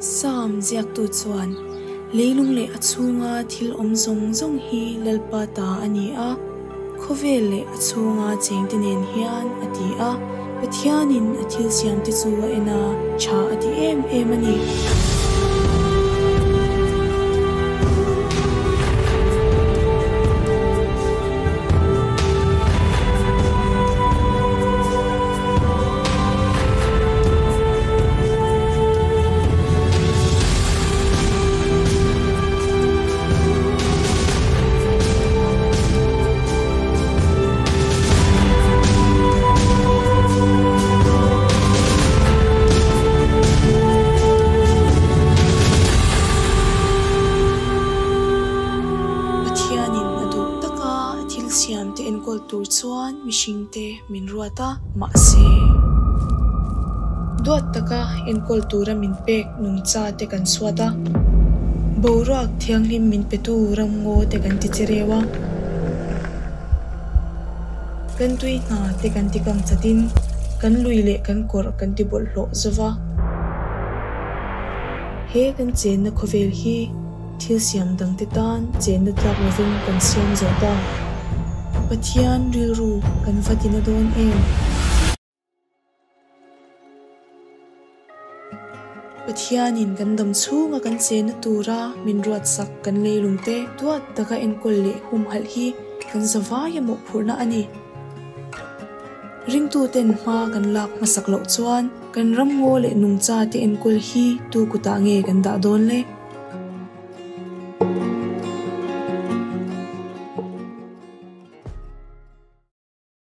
Sam ziaktu chuan, Leilung leh a chhunga thil awm zawng zawng hi Lalpa ta a ni a, khawvel leh a chhunga chengte nen hian, a ti a. Pathianin a thil siamte chu a en a, tha a ti em em a ni. Pathianin a duh taka a thil siamte enkawl tur chuan mihringte min ruat a, mahse, duat taka enkawl tura min pek nungcha te kan chhuat a, boruak thianghlim min petu ramngaw te kan ti che reu a, kan tui hna te kan ti kang chatin kan lui leh kan kawrh kan ti bawlhhlawh zo va. He kan chenna khawvel hi. Thil siam dangte tan chenna tlak lovin kan siam zo ta. Pathian rilru kan va tina dawn em? Pathianin kan dam chhunga kan chenna tura min ruatsak kan leilungte duat taka enkawl leh humhalh hi kan zavaia mawhphurhna a ni. Ringtuten hma kan lak hmasak loh chuan kan ramngaw leh nungchate enkawl hi tu kutah nge kan dah dawn le?